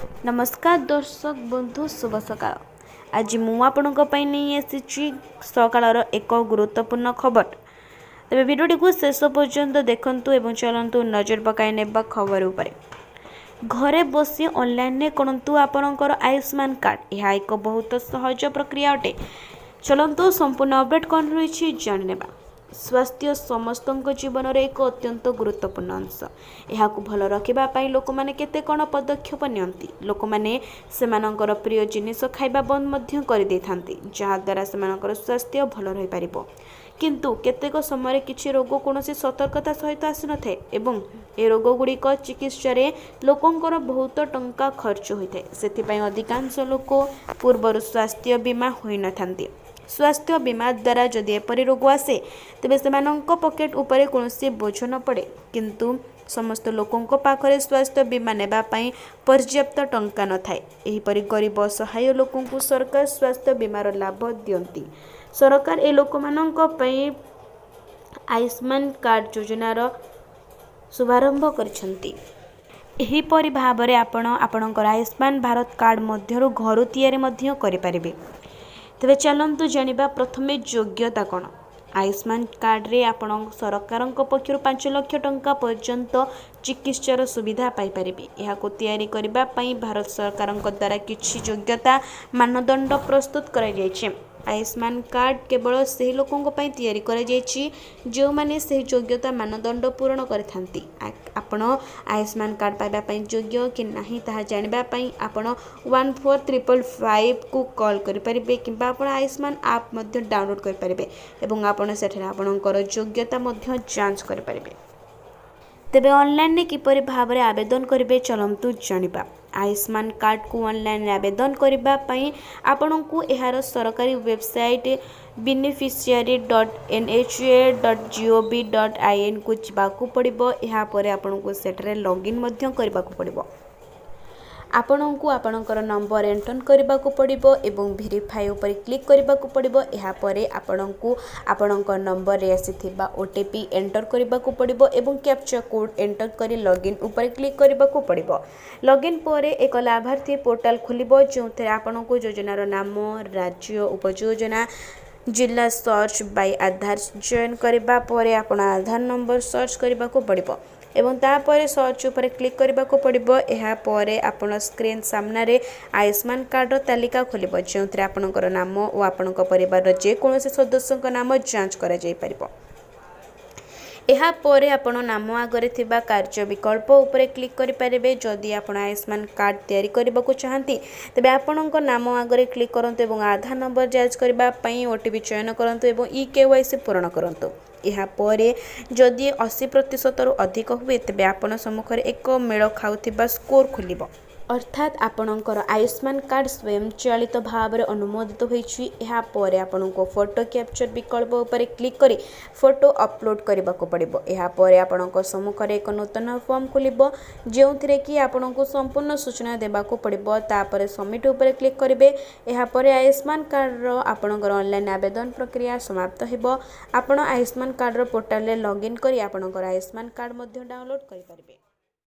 ନମସ୍କାର ଦର୍ଶକ ବନ୍ଧୁ, ଶୁଭ ସକାଳ। ଆଜି ମୁଁ ଆପଣଙ୍କ ପାଇଁ ନେଇ ଆସିଛି ସକାଳର ଏକ ଗୁରୁତ୍ୱପୂର୍ଣ୍ଣ ଖବର। ତେବେ ଭିଡ଼ିଓଟିକୁ ଶେଷ ପର୍ଯ୍ୟନ୍ତ ଦେଖନ୍ତୁ ଏବଂ ଚାଲନ୍ତୁ ନଜର ପକାଇ ନେବା ଖବର ଉପରେ। ଘରେ ବସି ଅନଲାଇନରେ କରନ୍ତୁ ଆପଣଙ୍କର ଆୟୁଷ୍ମାନ କାର୍ଡ଼। ଏହା ଏକ ବହୁତ ସହଜ ପ୍ରକ୍ରିୟା ଅଟେ। ଚାଲନ୍ତୁ ସମ୍ପୂର୍ଣ୍ଣ ଅପଡ଼େଟ୍ କ'ଣ ରହିଛି ଜାଣିନେବା। ସ୍ୱାସ୍ଥ୍ୟ ସମସ୍ତଙ୍କ ଜୀବନରେ ଏକ ଅତ୍ୟନ୍ତ ଗୁରୁତ୍ୱପୂର୍ଣ୍ଣ ଅଂଶ। ଏହାକୁ ଭଲ ରଖିବା ପାଇଁ ଲୋକମାନେ କେତେ କ'ଣ ପଦକ୍ଷେପ ନିଅନ୍ତି। ଲୋକମାନେ ସେମାନଙ୍କର ପ୍ରିୟ ଜିନିଷ ଖାଇବା ବନ୍ଦ ମଧ୍ୟ କରିଦେଇଥାନ୍ତି, ଯାହାଦ୍ୱାରା ସେମାନଙ୍କର ସ୍ୱାସ୍ଥ୍ୟ ଭଲ ରହିପାରିବ। କିନ୍ତୁ କେତେକ ସମୟରେ କିଛି ରୋଗ କୌଣସି ସତର୍କତା ସହିତ ଆସିନଥାଏ ଏବଂ ଏ ରୋଗଗୁଡ଼ିକ ଚିକିତ୍ସାରେ ଲୋକଙ୍କର ବହୁତ ଟଙ୍କା ଖର୍ଚ୍ଚ ହୋଇଥାଏ। ସେଥିପାଇଁ ଅଧିକାଂଶ ଲୋକ ପୂର୍ବରୁ ସ୍ୱାସ୍ଥ୍ୟ ବୀମା ହୋଇନଥାନ୍ତି। ସ୍ୱାସ୍ଥ୍ୟ ବୀମା ଦ୍ୱାରା ଯଦି ଏପରି ରୋଗ ଆସେ, ତେବେ ସେମାନଙ୍କ ପକେଟ ଉପରେ କୌଣସି ବୋଝ ନ ପଡ଼େ। କିନ୍ତୁ ସମସ୍ତ ଲୋକଙ୍କ ପାଖରେ ସ୍ୱାସ୍ଥ୍ୟ ବୀମା ନେବା ପାଇଁ ପର୍ଯ୍ୟାପ୍ତ ଟଙ୍କା ନଥାଏ। ଏହିପରି ଗରିବ, ଅସହାୟ ଲୋକଙ୍କୁ ସରକାର ସ୍ୱାସ୍ଥ୍ୟ ବୀମାର ଲାଭ ଦିଅନ୍ତି। ସରକାର ଏ ଲୋକମାନଙ୍କ ପାଇଁ ଆୟୁଷ୍ମାନ କାର୍ଡ଼ ଯୋଜନାର ଶୁଭାରମ୍ଭ କରିଛନ୍ତି। ଏହିପରି ଭାବରେ ଆପଣ ଆପଣଙ୍କର ଆୟୁଷ୍ମାନ ଭାରତ କାର୍ଡ଼ ମଧ୍ୟରୁ ଘରୁ ତିଆରି ମଧ୍ୟ କରିପାରିବେ। ତେବେ ଚାଲନ୍ତୁ ଜାଣିବା ପ୍ରଥମେ ଯୋଗ୍ୟତା କ'ଣ। ଆୟୁଷ୍ମାନ କାର୍ଡ଼ରେ ଆପଣ ସରକାରଙ୍କ ପକ୍ଷରୁ 5 ଲକ୍ଷ ଟଙ୍କା ପର୍ଯ୍ୟନ୍ତ ଚିକିତ୍ସାର ସୁବିଧା ପାଇପାରିବେ। ଏହାକୁ ତିଆରି କରିବା ପାଇଁ ଭାରତ ସରକାରଙ୍କ ଦ୍ୱାରା କିଛି ଯୋଗ୍ୟତା ମାନଦଣ୍ଡ ପ୍ରସ୍ତୁତ କରାଯାଇଛି। ଆୟୁଷ୍ମାନ କାର୍ଡ଼ କେବଳ ସେହି ଲୋକଙ୍କ ପାଇଁ ତିଆରି କରାଯାଇଛି, ଯେଉଁମାନେ ସେହି ଯୋଗ୍ୟତା ମାନଦଣ୍ଡ ପୂରଣ କରିଥାନ୍ତି। ଆପଣ ଆୟୁଷ୍ମାନ କାର୍ଡ଼ ପାଇବା ପାଇଁ ଯୋଗ୍ୟ କି ନାହିଁ, ତାହା ଜାଣିବା ପାଇଁ ଆପଣ 14555କୁ କଲ୍ କରିପାରିବେ କିମ୍ବା ଆପଣ ଆୟୁଷ୍ମାନ ଆପ୍ ମଧ୍ୟ ଡାଉନଲୋଡ଼୍ କରିପାରିବେ ଏବଂ ଆପଣ ସେଠାରେ ଆପଣଙ୍କର ଯୋଗ୍ୟତା ମଧ୍ୟ ଯାଞ୍ଚ କରିପାରିବେ। ତେବେ ଅନଲାଇନରେ କିପରି ଭାବରେ ଆବେଦନ କରିବେ, ଚାଲନ୍ତୁ ଜାଣିବା। ଆୟୁଷ୍ମାନ କାର୍ଡ଼କୁ ଅନଲାଇନରେ ଆବେଦନ କରିବା ପାଇଁ ଆପଣଙ୍କୁ ଏହାର ସରକାରୀ ୱେବସାଇଟ୍ beneficiary.nha.gov.inକୁ ଯିବାକୁ ପଡ଼ିବ। ଏହାପରେ ଆପଣଙ୍କୁ ସେଠାରେ ଲଗ୍ଇନ୍ ମଧ୍ୟ କରିବାକୁ ପଡ଼ିବ। ଆପଣଙ୍କୁ ଆପଣଙ୍କର ନମ୍ବର ଏଣ୍ଟର କରିବାକୁ ପଡ଼ିବ ଏବଂ ଭେରିଫାଏ ଉପରେ କ୍ଲିକ୍ କରିବାକୁ ପଡ଼ିବ। ଏହାପରେ ଆପଣଙ୍କୁ ଆପଣଙ୍କ ନମ୍ବରରେ ଆସିଥିବା ଓଟିପି ଏଣ୍ଟର କରିବାକୁ ପଡ଼ିବ ଏବଂ କ୍ୟାପଚା କୋଡ଼୍ ଏଣ୍ଟର କରି ଲଗ୍ଇନ୍ ଉପରେ କ୍ଲିକ୍ କରିବାକୁ ପଡ଼ିବ। ଲଗ୍ଇନ୍ ପରେ ଏକ ଲାଭାର୍ଥୀ ପୋର୍ଟାଲ ଖୋଲିବ, ଯେଉଁଥିରେ ଆପଣଙ୍କୁ ଯୋଜନାର ନାମ, ରାଜ୍ୟ, ଉପଯୋଜନା, ଜିଲ୍ଲା ସର୍ଚ୍ଚ ବାଇ ଆଧାର ଚୟନ କରିବା ପରେ ଆପଣ ଆଧାର ନମ୍ବର ସର୍ଚ୍ଚ କରିବାକୁ ପଡ଼ିବ ଏବଂ ତାପରେ ସର୍ଚ୍ଚ ଉପରେ କ୍ଲିକ୍ କରିବାକୁ ପଡ଼ିବ। ଏହାପରେ ଆପଣ ସ୍କ୍ରିନ୍ ସାମ୍ନାରେ ଆୟୁଷ୍ମାନ କାର୍ଡ଼ର ତାଲିକା ଖୋଲିବ, ଯେଉଁଥିରେ ଆପଣଙ୍କର ନାମ ଓ ଆପଣଙ୍କ ପରିବାରର ଯେକୌଣସି ସଦସ୍ୟଙ୍କ ନାମ ଯାଞ୍ଚ କରାଯାଇପାରିବ। ଏହାପରେ ଆପଣ ନାମ ଆଗରେ ଥିବା କାର୍ଯ୍ୟ ବିକଳ୍ପ ଉପରେ କ୍ଲିକ୍ କରିପାରିବେ। ଯଦି ଆପଣ ଆୟୁଷ୍ମାନ କାର୍ଡ଼ ତିଆରି କରିବାକୁ ଚାହାନ୍ତି, ତେବେ ଆପଣଙ୍କ ନାମ ଆଗରେ କ୍ଲିକ୍ କରନ୍ତୁ ଏବଂ ଆଧାର ନମ୍ବର ଯାଞ୍ଚ କରିବା ପାଇଁ ଓଟିପି ଚୟନ କରନ୍ତୁ ଏବଂ ଇ କେୱାଇସି ପୂରଣ କରନ୍ତୁ। ଏହାପରେ ଯଦି 80%ରୁ ଅଧିକ ହୁଏ, ତେବେ ଆପଣ ସମ୍ମୁଖରେ ଏକ ମେଳ ଖାଉଥିବା ସ୍କୋର ଖୋଲିବ। ଅର୍ଥାତ୍ ଆପଣଙ୍କର ଆୟୁଷ୍ମାନ କାର୍ଡ଼ ସ୍ୱୟଂଚାଳିତ ଭାବରେ ଅନୁମୋଦିତ ହୋଇଛି। ଏହାପରେ ଆପଣଙ୍କୁ ଫଟୋ କ୍ୟାପଚର ବିକଳ୍ପ ଉପରେ କ୍ଲିକ୍ କରି ଫଟୋ ଅପଲୋଡ଼ କରିବାକୁ ପଡ଼ିବ। ଏହାପରେ ଆପଣଙ୍କ ସମ୍ମୁଖରେ ଏକ ନୂତନ ଫର୍ମ ଖୋଲିବ, ଯେଉଁଥିରେ କି ଆପଣଙ୍କୁ ସମ୍ପୂର୍ଣ୍ଣ ସୂଚନା ଦେବାକୁ ପଡ଼ିବ। ତାପରେ ସବମିଟ୍ ଉପରେ କ୍ଲିକ୍ କରିବେ। ଏହାପରେ ଆୟୁଷ୍ମାନ କାର୍ଡ଼ର ଆପଣଙ୍କର ଅନଲାଇନ୍ ଆବେଦନ ପ୍ରକ୍ରିୟା ସମାପ୍ତ ହେବ। ଆପଣ ଆୟୁଷ୍ମାନ କାର୍ଡ଼ର ପୋର୍ଟାଲରେ ଲଗ୍ଇନ୍ କରି ଆପଣଙ୍କର ଆୟୁଷ୍ମାନ କାର୍ଡ଼ ମଧ୍ୟ ଡାଉନଲୋଡ଼୍ କରିପାରିବେ।